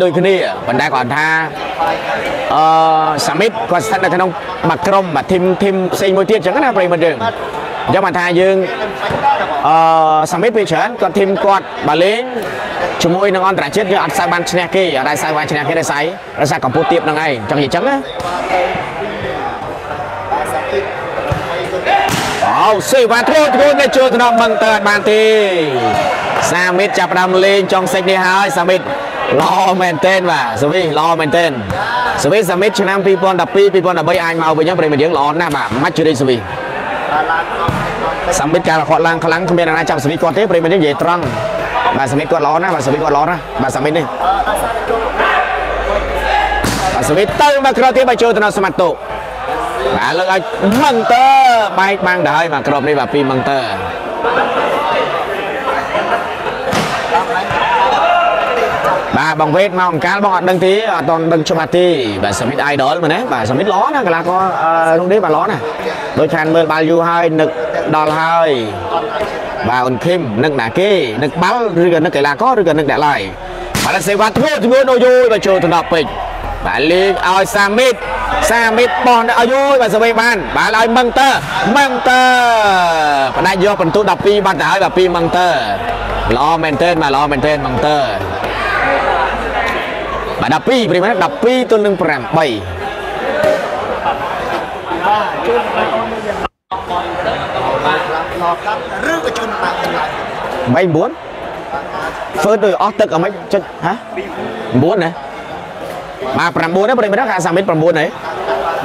ដូចគ្នាប៉ុន្តែគាត់ថាអឺសមិទ្ធគាត់ស្ថិតនៅក្នុងមួយក្រុមមួយធីមផ្សេងមួយទៀតអញ្ចឹងណាប្រិយមិត្តយើងអញ្ចឹងបានថាយើង សាមីតពេលច្រើនគាត់ធីមគាត់បើលេងជាមួយនឹងអន្តរជាតិយើងអត់សូវបានឈ្នះគេអត់ដែរសូវបានឈ្នះគេដោយសារកម្ពុជាទៀបហ្នឹងឯងចង់និយាយចឹងណាអូសេវ៉ាធ្ងន់ធ្ងរនេះចូលក្នុងមឹងតើអត់បានទេសាមីតចាប់ផ្ដើមលេងចុងសិចនេះហើយសាមីតល្អមែនទែនបាទសាវីល្អមែនទែនសាវីសាមីតឆ្នាំ2012 2013អាចមកវិញប្រិយមិត្តយើងល្អណាស់បាទម៉ាច់ជរីសាវីសាមីតការគាត់ឡើងខ្លាំងគ្មានអ្នកណាចាប់សាវីគាត់ទេប្រិយមិត្តយើងនិយាយត្រង់បាទសាមីតគាត់ល្អណាស់បាទសាវីគាត់ល្អណាស់បាទសាមីតនេះបាទសាវីទៅមកក្រោយទៀតបាទចូលទៅដល់ស្មាត់តុបាទលើកឲ្យមឹងតើបែកបាំងទៅហើយបាទក្រុមនេះបាទពីមឹងតើបាទបងវេតមកអង្កាលបងអត់ដឹងទេអត់ដឹងច្បាស់ទេបាទសាមីត idol មែនទេបាទសាមីតល្អណាស់កីឡាករនោះនេះបាទល្អណាស់ដូចខានមើលបាល់យូរហើយនឹកដល់ហើយបាទអូនឃឹមនឹកណាគេនឹកបាល់ឬក៏នឹកកីឡាករឬក៏នឹកអ្នកឡាយបាទសេវ៉ាធ្វើជាមួយអូយបាទចូលទៅដល់ពេជ្របាទលេងឲ្យសាមីតសាមីតបោះឲ្យយបាទសវេបានបាទឲ្យមឹងតើមឹងតើផ្ដាច់យកពិន្ទុ12បាត់ទៅហើយបាទពីមឹងតើល្អមែនទែនបាទល្អមែនទែនមឹងតើបាទ12ប្រិមត្ត12ទល់នឹង8បាទជូនបងអូនយើងបាទឬក៏ជូនបាក់ 3 9ធ្វើដូចអស់ទឹកអមិនចុចហ៎9ណាបាទ9ណាប្រិមត្តខាសាមីត9ហើយ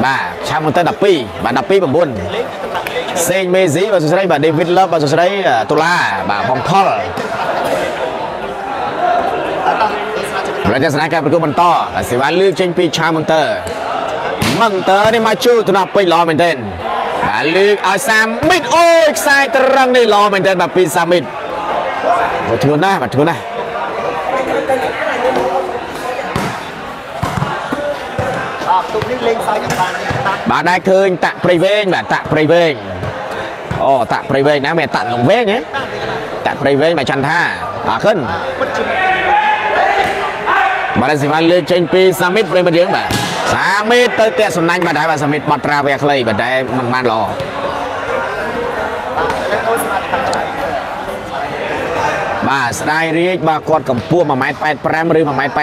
បាទឆាំមកទៅ12បាទ12 9សេងមេស៊ីបាទសួស្តីបាទ David Love បាទសួស្តីតុលាបាទបងផលរចនាការប្រកួតបន្តសេវាលើកចេញពីឆាមន្ទ័រមន្ទ័រនេះមកជួយទៅដល់ពេញល្អមែនទែនបាទលើកឲ្យសាមីតអូយខ្សែត្រង់នេះល្អមែនទែនបាទពីសាមីតបាទធ្ងន់ណាស់បាទធ្ងន់ណាស់ទូកនេះលេងសើចអត់បានបាទដែរឃើញតាក់ព្រៃវែងបាទតាក់ព្រៃវែងអូតាក់ព្រៃវែងណាមែនតាក់លងវែងហ៎តាក់ព្រៃវែងបាទចន្ទថាអរគុណបាទសេវាលើកចេញពីសាមីតប្រិមត្តយើងបាទសាមីតទៅតាក់សំណាញ់បាទហើយបាទសាមីតបត់ត្រាវែខ្លីបាទតែមិនបានល្អបាទស្ដាយរាជបាទគាត់កម្ពស់ 1.85 ម៉ែត្រឬ 1.88 ម៉ែត្រ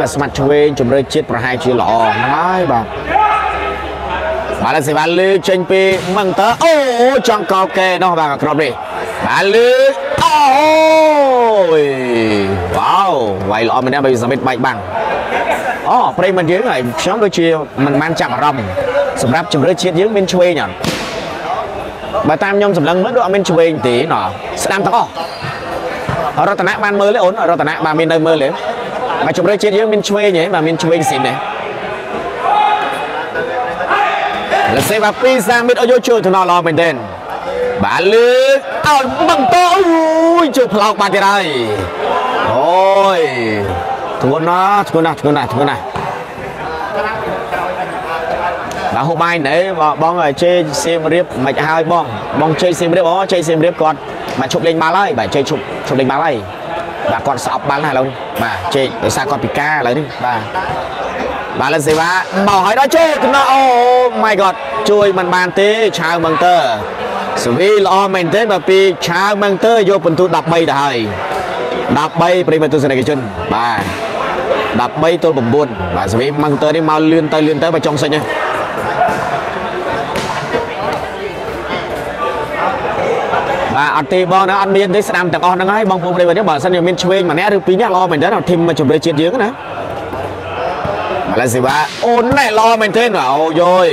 បាទស្មាត់ឆ្វេងជំរឿជាតិប្រហែលជាល្អហ្នឹងហើយបាទបាទសេវាលើកចេញពីមឹងតើអូចង់កោកែនោះបាទក្រុមនេះបាទលើកអូយវ៉ាវវាយល្អមែនទេបើសាមីតបែកបាំងអូប្រិយមិត្តយើងហើយខ្ញុំដូចជាមិនបានចាប់អារម្មណ៍សម្រាប់ជំរឿជាតិយើងមានឆ្វេងអត់បើតាមខ្ញុំសម្លឹងមើលដូចអត់មានឆ្វេងទេណោះស្ដាំទាំងអស់រតនៈបានមើលទេអូនរតនៈបាទមាននៅមើលទេបាទជំរឿជាតិយើងមានឆ្វេងហ៎បាទមានឆ្វេងស៊ីនទេលសេបាទពីសាមីតអូយជួយទៅដល់ល្អមែនទេបាទលើកឲ្យបន្តអូយជួយផ្លោកបាទទៀតហើយអូយធ្ងន់ណាស់ធ្ងន់ណាស់ធ្ងន់ណាស់ធ្ងន់ណាស់បាទហូបបាយណែបងជេសៀមរាបមិនហើយបងបងជេសៀមរាបអូជេសៀមរាបគាត់បាទឈប់លេងបាល់ហើយបាទជេឈប់លេងបាល់ហើយបាទគាត់ស្អប់បាល់ណាស់ឥឡូវនេះបាទជេដោយសារគាត់ពិការឥឡូវនេះបាទបាទលសេវ៉ាមកហើយដល់ជេកំណត់អូ my god ជួយមិនបានទេឆាវមឹងតើសវីល្អមែនទេបាទពីឆាវមឹងតើយកពិន្ទុ13ទៅហើយ13ប្រិយមិត្តទស្សនិកជនបាទ13ទល់9បាទសវីមឹងតើនេះមកលឿនទៅលឿនទៅបាទចុងសិចនេះបាទអត់ទេបងណាអត់មានទេស្ដាំទាំងអស់ហ្នឹងហើយបងប្អូនប្រិយមិត្តបើសិនជាមានឆ្វេងម្នាក់ឬពីរនាក់ល្អមែនទេធីមជម្រើសជាតិយើងណាបាទសេវ៉ាអូនណែល្អមែនទេអូយយ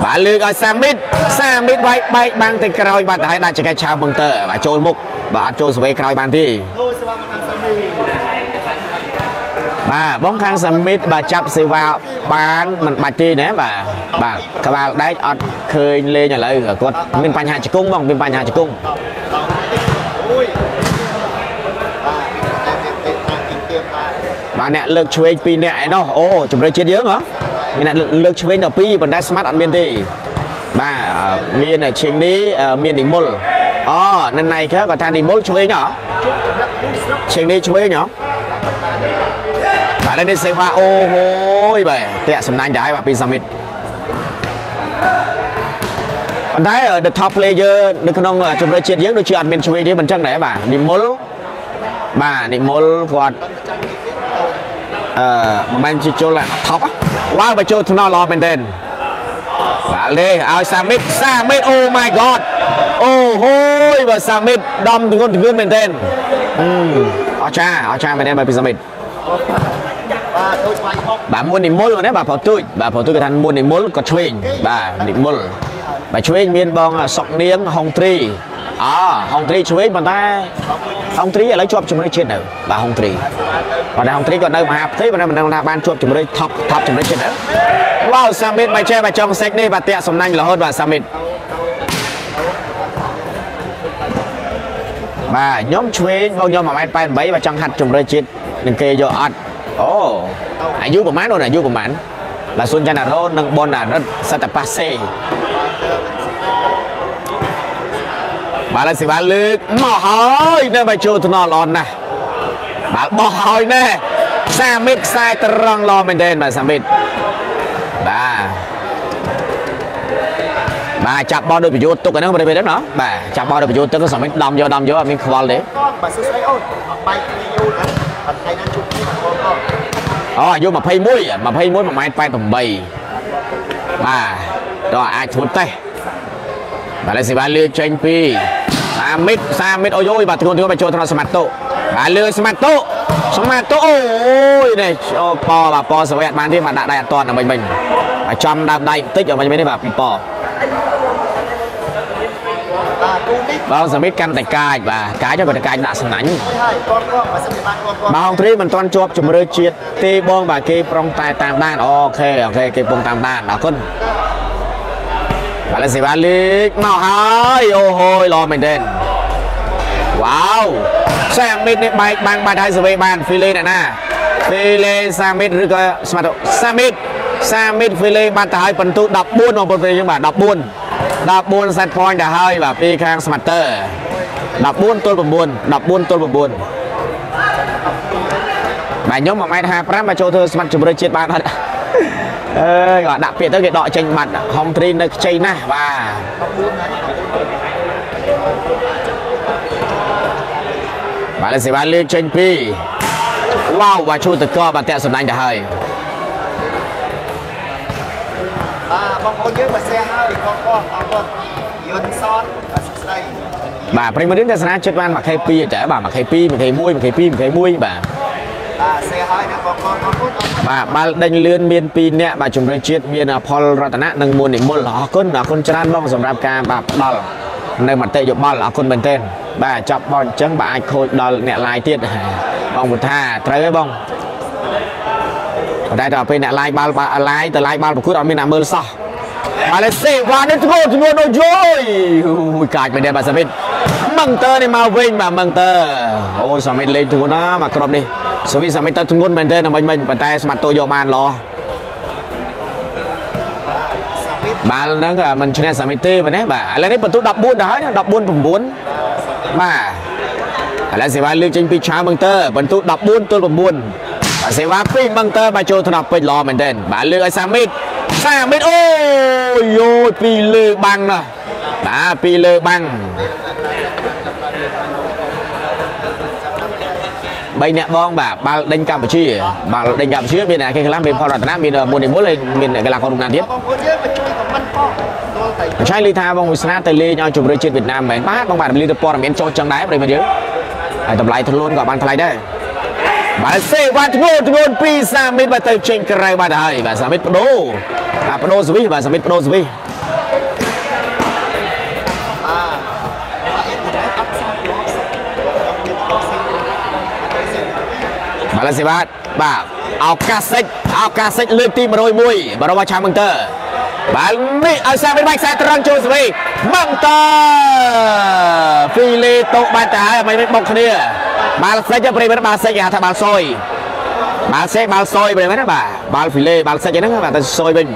បាទលើកឲ្យសាមីតសាមីតវាយបែកបាំងទៅក្រោយបាទហើយដាក់ចង្កេះឆាវមឹងតើបាទចូលមុខបាទអត់ចូលសវេក្រោយបានទេបាទបងខាងសាមីតបាទចាប់សេវាបានមិនបាច់ទេណាបាទបាទក្បាលដែកអត់ឃើញលេងឥឡូវគាត់មានបញ្ហាជង្គង់បងមានបញ្ហាជង្គង់បាទអ្នកលើកឆ្វេង2នាក់ឯណោះអូជំរឿជាតិយើងហ៎មានអ្នកលើកឆ្វេងដល់2ប៉ុន្តែស្មាត់អត់មានទេបាទមានឈៀងនេះមាននិមលអូនៅណៃគាត់ថានិមលឆ្វេងហ៎ឈៀងនេះឆ្វេងហ៎បាទនេះសេវ៉ាអូហូយបាទតាក់សំណាញ់ដែរបាទពីសាមីត ប៉ុន្តែ the top player នៅក្នុងជម្រើសជាតិយើងដូចជាអត់មានឆ្វេងទេមិនចឹងដែរបាទនិមលបាទនិមលគាត់មិនមែនជាចូល top វ៉ាវបើចូលថ្នល់ល្អមែនទែនបាទលេឲ្យសាមីតសាមីត Oh my god អូហូយបាទសាមីតដំទងន់ទងឿនមែនទែនអស្ចារ្យអស្ចារ្យមែនទែនបាទពីសាមីតបាទដូចវាយហុកបាទមុននិមលណាបាទប្រទូចបាទប្រទូចគេថាមុននិមលក៏ឆ្វេងបាទនិមលបាទឆ្វេងមានបងសុកនាងហុងទ្រីអហុងទ្រីឆ្វេងប៉ុន្តែហុងទ្រីឥឡូវជាប់ជំរឿជាតិនៅបាទហុងទ្រីប៉ុន្តែហុងទ្រីក៏នៅមហាផ្ទៃប៉ុន្តែមិនដឹងថាបានជាប់ជំរឿថប់ជំរឿជាតិនៅវ៉ាវសាមីតបាទចេះបាទចុងសេកនេះបាទតាក់សំណាញ់រហូតបាទសាមីតបាទខ្ញុំឆ្វេងបងខ្ញុំ 1.88 ម៉ែត្របាទចង់ហាត់ជំរឿជាតិនឹងគេយកអត់អូអាយុប្រហែលអូនអាយុប្រហែលបាទសុនចន្ទរ៉ូនិងបនអារិតសតប៉ាសេបាទឡើយសេវាលើកមកហើយនៅបើចូលថ្នល់ល្អណាស់បាទបោះហើយណែសាមីតខ្សែត្រង់ល្អមែនទែនបាទសាមីតបាទបាទចាប់បោះដោយប្រយោជន៍ទុកហ្នឹងប្រិយមិត្តណាបាទចាប់បោះដោយប្រយោជន៍ទុកសាមីតដំយកដំយកអត់មានខ្វល់ទេបាទសួស្តីអូនបែកគ្នាយូរណាស់អត់ថ្ងៃណាជួបគ្នាបងប្អូនអូអាយុ21 21 1.88 ម៉ែត្របាទដល់អាចធ្វើតេស្តបាទឡើយសេវាលើកចេញពីសាមីតសាមីតអូយយបាទធ្ងន់ធ្ងរបាទចូលថ្នាក់សមាតុបាទលើសមាតុសមាតុអូយនេះអូប៉បាទប៉សវេអត់បានទេបាទដាក់ដៃអត់តន់មិញមិញបាទចំដើមដៃបន្តិចមិញមិញនេះបាទពីប៉បាទសាមីតកាន់តែកាចបាទកាចហើយបាទកាចដាក់សំណាញ់បាទហងទ្រីមិនទាន់ជាប់ជំរឿជាតិទេបងបាទគេប្រុងតែតាមដានអូខេអូខេគេពងតាមដានអរគុណបាទសេវាលេខមកហើយអូហូយល្អមែនទែនវ៉ាវសាមីតនេះបែកបាំងបាត់ហើយសវេបានហ្វីលេអ្នកណាហ្វីលេសាមីតឬក៏ស្មាតសាមីតសាមីតហ្វីលេបានទៅហើយពិន្ទុ14បងប្អូនយើងបាទ14 set point ទៅហើយបាទពីខាងស្មាតទ័រ14ទល់9 14ទល់9បាទខ្ញុំ 1.55 ម៉ែត្រមកចូលធ្វើស្មាតជម្រើសជាតិបានអត់អើយគាត់ដាក់ពាក្យទៅគេដកចេញបាត់ហុងទ្រីនៅខ្ចីណាស់បាទបាទសេវាលើកចេញពីវ៉ាវបាទជួយតកបាទតាក់សំណាញ់ទៅហើយបាទបងប្អូនយើងមកសែហើយបងប្អូនអរគុណយន្តសនបាទសួស្តីបាទប្រិយមិត្តទស្សនាចិត្តបាន 1K2 តែបាទ 1K2 1K1 1K2 1K1 បាទបាទសេហើយណាបងប្អូនអរគុណបាទបាល់ដេញលឿនមាន2នាក់បាទជំរឿជាតិមានផលរតនៈនិងមូលនិមលអរគុណអរគុណច្រើនបងសម្រាប់ការបាទផ្ដល់នៅមតិយោបល់អរគុណមែនទែនបាទចាប់បងអញ្ចឹងបាទអាចខូចដល់អ្នកឡាយទៀតបងពុទ្ធាត្រូវហើយបងតែដល់ពេលអ្នកឡាយបាល់ឡាយទៅឡាយបាល់ប្រកួតអត់មានអ្នកមើលសោះបាទលេសេវ៉ានេះធ្ងន់ធ្ងន់អូយយកាចមែនទេបាទសាមីតមឹងតើនេះមកវិញបាទមឹងតើអូយសាមីតលេងធ្ងន់ណាស់មកក្រុមនេះសាមីតសាមីតទៅធ្ងន់មែនទេមិញមិញប៉ុន្តែស្មាតតូយកបានល្អបាល់ហ្នឹងមិនឈ្នះសាមីតទេបាទណាបាទឥឡូវនេះបន្ទុក14ដល់ហើយណា14 9បាទឥឡូវសេវាលើកចេញពីឆាមឹងតើបន្ទុក14ទល់9បាទសេវា2មឹងតើបាទចូលថ្នាក់ពេជ្រល្អមែនទេបាទលើកឲ្យសាមីតសាមីតអូយយពីលើបាំងណាបាទពីលើបាំង3អ្នកបងបាទបាល់ដេញកម្ពុជាបាល់ដេញកម្ពុជាមានអ្នកគេខ្លះមានផលរតនៈមានមុននិមលហើយមានកីឡាកររូបណាទៀតបងប្អូនយើងមកជួយខមមិនផងឆៃលីថាបងវិស្នាទៅលេងឲ្យជម្រើសជាតិវៀតណាមមែនបាទបងបាទលីទៅព័ត៌មានចុះចឹងដែរប្រិយមិត្តយើងហើយតម្លៃធ្លូនក៏បានថ្លៃដែរបាទសេវ៉ាធ្ងន់ធ្ងន់ពីសាមីតបាទទៅចេញក្រៅបាទហើយបាទសាមីតបដូរបាទបដូរសវិសបាទសាមីតបដូរសវិសបាទសេវ៉ាបាទឱកាសសិចឱកាសសិចលើកទី101បាទរបស់ឆាមឹងតើបាទនេះឲ្យសាមីតបាច់ខ្សែត្រង់ចូលសវីមឹងតើហ្វីលេតូបាត់ទៅហើយមិនបុកគ្នាបាល់សិចប្រិយមិត្តបាល់សិចគេហៅថាបាល់សុយបាល់សេបាល់សុយប្រិយមិត្តណាបាទបាល់ហ្វីលេបាល់សិចហ្នឹងបាទទៅសុយវិញ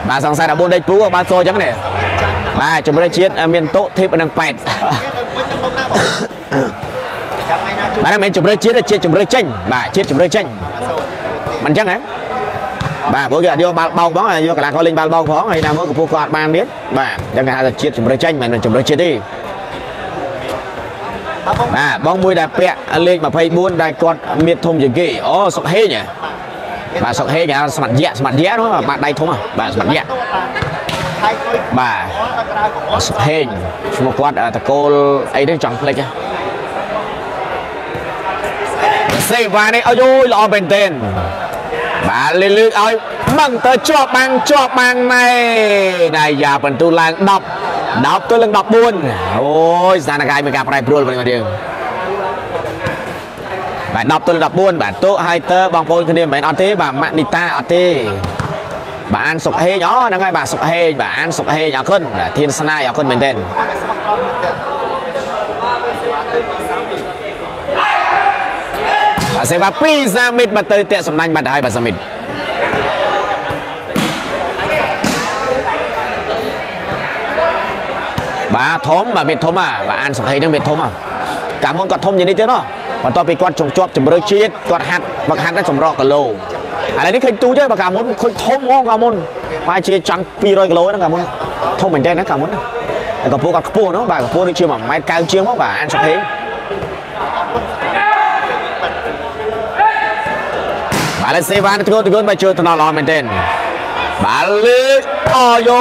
បាទសង្ស័យ14ដេកពូបាល់សុយអញ្ចឹងនេះបាទជំរឿជាតិមានតុធីបនិងប៉ែតបាទមិនជំរឿជាតិជាតិជំរឿចេញបាទជាតិជំរឿចេញមិនអញ្ចឹងហ៎ បាទព្រោះគេអត់យកបាល់បោកផងយកកីឡាករលេងបាល់បោកផងហើយណាមួយកម្ពស់គាត់អត់បានទៀតបាទអញ្ចឹងគេហៅថាជាតិជម្រើសចេញមិនមែនជម្រើសជាតិទេបាទបងមួយដែលពាក់លេខ24ដែលគាត់មានធំជាងគេអូសុកហេងបាទសុកហេងគេហៅស្មាត់យៈស្មាត់យៈនោះបាទដៃធំបាទស្មាត់យៈបាទសុកហេងឈ្មោះគាត់តកូលអីទេចង់ភ្លេចសេវ៉ានេះអូយល្អមែនទែនបាទលើកឲ្យបឹងទៅជាប់បាំងជាប់បាំងណែណែយ៉ាបន្ទូឡើង10 10ទល់នឹង14អូយស្ថានភាពមានការប្រែប្រួលបងប្អូនយើងបាទ10ទល់14បាទតោហើយតើបងប្អូនគ្នាមិនមែនអត់ទេបាទម៉ាក់នីតាអត់ទេបាទអានសុកហេងអូហ្នឹងហើយបាទសុកហេងបាទអានសុកហេងអរគុណធានស្នាយអរគុណមែនទែនបាទសេវា2សាមីតបាទទៅតាក់សំណាញ់បាត់ហើយបាទសាមីតបាទធំបាទមានធំបាទអានសុខហេងហ្នឹងមានធំកាលមុនគាត់ធំជាងនេះទៀតណោះបន្ទាប់ពីគាត់ចង់ជាប់ជម្រើសជាតិគាត់ហាត់មកហាត់ដល់សម្រក់គីឡូឥឡូវនេះឃើញទូទេបើកាលមុនឃើញធំហ្មងកាលមុនប្រហែលជាចង់200គីឡូហ្នឹងកាលមុនធំមែនតើណាកាលមុនតែកម្ពស់គាត់ខ្ពស់នោះបាទកម្ពស់ដូចជា1ម៉ែត្រ9ជាងមកបាទអានសុខហេងបាទលេសេវ៉ានធ្ងន់ធ្ងន់មកជួយថ្នល់ល្អមែនទែនបាទលើកអូយ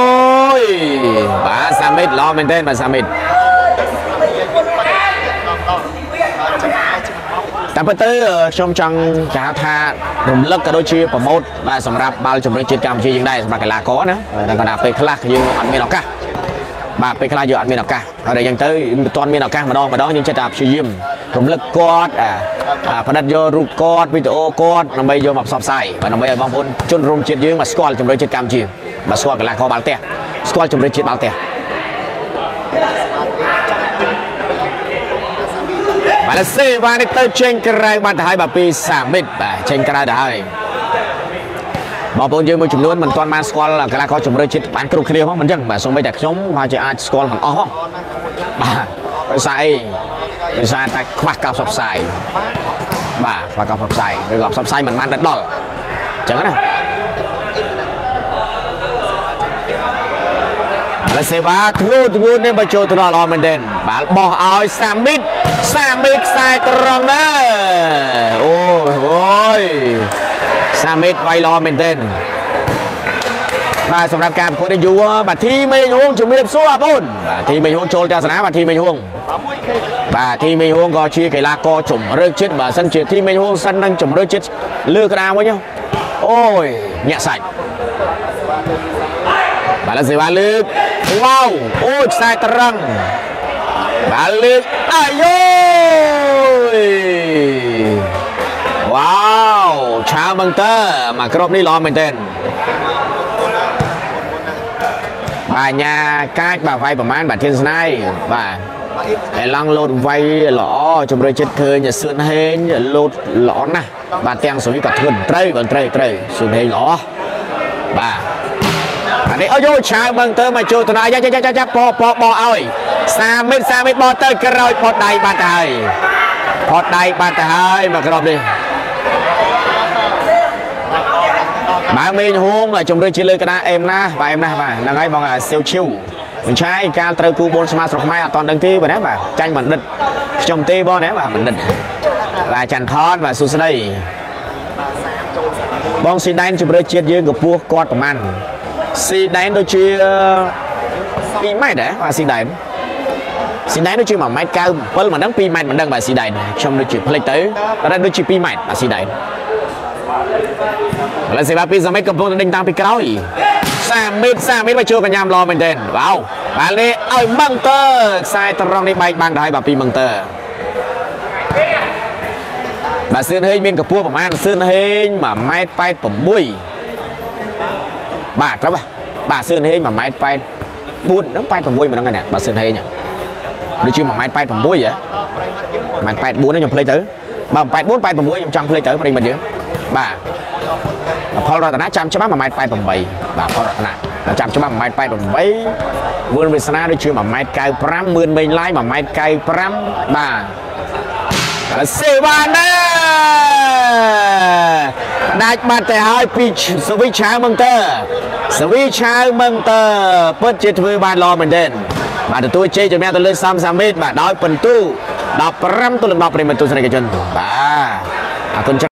យបាទសាមីតល្អមែនទែនបាទសាមីតតែប៉ុន្តែខ្ញុំចង់គេហៅថារំលឹកក៏ដូចជាប្រម៉ូទបាទសម្រាប់បាល់ជម្រើសជាតិកម្ពុជាយើងដែរសម្រាប់កីឡាករណាតែគាត់ថាពេលខ្លះយើងអត់មានឱកាសបាទពេលខ្លះយើងអត់មានឱកាសហើយដល់យ៉ាងទៅមិនទាន់មានឱកាសម្ដងម្ដងយើងចេះតែព្យាយាមរំលឹកគាត់ផ្ដិតយករូបគាត់វីដេអូគាត់ដើម្បីយកមកផ្សព្វផ្សាយបាទដើម្បីឲ្យបងប្អូនជនរួមជាតិយើងមកស្គាល់ជម្រើសជាតិកម្ពុជាបាទស្គាល់កីឡាករបាល់ទះស្គាល់ជម្រើសជាតិបាល់ទះបាទសេវ៉ានេះទៅចេញក្រៅបានទៅហើយបាទពីសាមីតបាទចេញក្រៅទៅហើយបងប្អូនយើងមួយចំនួនមិនទាន់បានស្គាល់កីឡាករជម្រើសជាតិបានគ្រប់គ្នាផងមិនចឹងបាទសូម្បីតែខ្ញុំប្រហែលជាអាចស្គាល់មិនអស់ផងបាទដោយសារអីដោយសារតែខ្វះការផ្សព្វផ្សាយបាទខ្វះការផ្សព្វផ្សាយឬក៏ផ្សព្វផ្សាយមិនបានដល់អញ្ចឹងណាឥឡូវសេវ៉ាធ្ងន់ធ្ងន់នេះបើចូលទៅដល់ល្អមែនទែនបាទបោះឲ្យសាមីតសាមីតខ្សែត្រង់ណាអូយសាមីតវាយល្អមែនទែនបាទសម្រាប់ការប្រកួតនេះយូរបាទធីមេងហួងជំរាបសួរបងប្អូនបាទធីមេងហួងចូលទស្សនាបាទធីមេងហួងបាទធីមេងហួងក៏ជាកីឡាករជម្រើសជាតិបើសិនជាធីមេងហួងសិននឹងជម្រើសជាតិលើក្តារវិញអូយញាក់សាច់បាទសេវ៉ាលើកវ៉ាវអូយខ្សែត្រង់បាទលើកអាយយវ៉ាវឆាវមឹងតើមកគ្រាប់នេះល្អមែនទែនបាទញ៉ាកាចបាទវាយប្រហែលបាទធានស្នាយបាទឯឡង់លោតវាយល្អជំរឿចិត្តឃើញសឿនហេងលោតល្អណាស់បាទទាំងសុយក៏ធ្ងន់ត្រូវបាទត្រូវត្រូវសឿនហេងល្អបាទអានេះអូយឆាវមឹងទៅមកចូលទៅណាយ៉ាយ៉ាយ៉ាយ៉ាប៉ប៉បឲ្យសាមីតសាមីតបទៅក្រោយផុតដៃបាត់ទៅហើយផុតដៃបាត់ទៅហើយមកគ្រាប់នេះបើមេងហួងជំរឿជាលើក្តារអេមណាបាទអេមណាបាទហ្នឹងហើយបងសៀវឈីវមិនឆាយកាលត្រូវគូបូនស្មាស្រុកខ្មែរអត់តដឹងទេបាទណាបាទចាញ់បណ្ឌិតខ្ញុំទេបងណាបាទបណ្ឌិតបាទច័ន្ទថនបាទសួស្តីបងស៊ីដែនជំរឿជាតិយើងកម្ពស់គាត់ប្រហែលស៊ីដែនដូចជា2ម៉ែត្រដែរបាទស៊ីដែនស៊ីដែនដូចជា1ម៉ែត្រ97មិនដឹង2ម៉ែត្រមិនដឹងបាទស៊ីដែនខ្ញុំដូចជាភ្លេចទៅតែដូចជា2ម៉ែត្របាទស៊ីដែនឥឡូវសេវាពីសាមីតកំពុងតែដេញតាមពីក្រោយសាមីតសាមីតមកជួយកញ្ញាំល្អមែនទែនវ៉ាវបាទនេះឲ្យមឹងតើខ្សែត្រង់នេះបែកបាំងទៅហើយបាទពីមឹងតើបាទសឿនហេងមានកម្ពស់ប្រហែលសឿនហេង1ម៉ែត្រ86បាទត្រូវបាទសឿនហេង1ម៉ែត្រ84ហ្នឹង86មិនដឹងណាបាទសឿនហេងដូចជា1ម៉ែត្រ86ហ៎1ម៉ែត្រ84ខ្ញុំភ្លេចទៅបាទ84 86ខ្ញុំចង់ភ្លេចទៅប្រិយមិត្តយើងបាទផលរតនាចាំច្បាស់1ម៉ែត្រ88បាទផលរតនាចាំច្បាស់1ម៉ែត្រ88វឿនវាសនាដូចជា1ម៉ែត្រ95មឿនមេងឡាយ1ម៉ែត្រ95បាទសេវ៉ាណា ដាច់បាត់ទៅហើយពីសវីឆាវមឹងតើសវីឆាវមឹងតើពិតជាធ្វើបានល្អមែនទែនបាទទទួលជ័យជំនះទៅលើសំសាមីតបាទដោយពិន្ទុ15ទល់នឹង10ប្រិយមិត្តទស្សនិកជនបាទអរគុណ។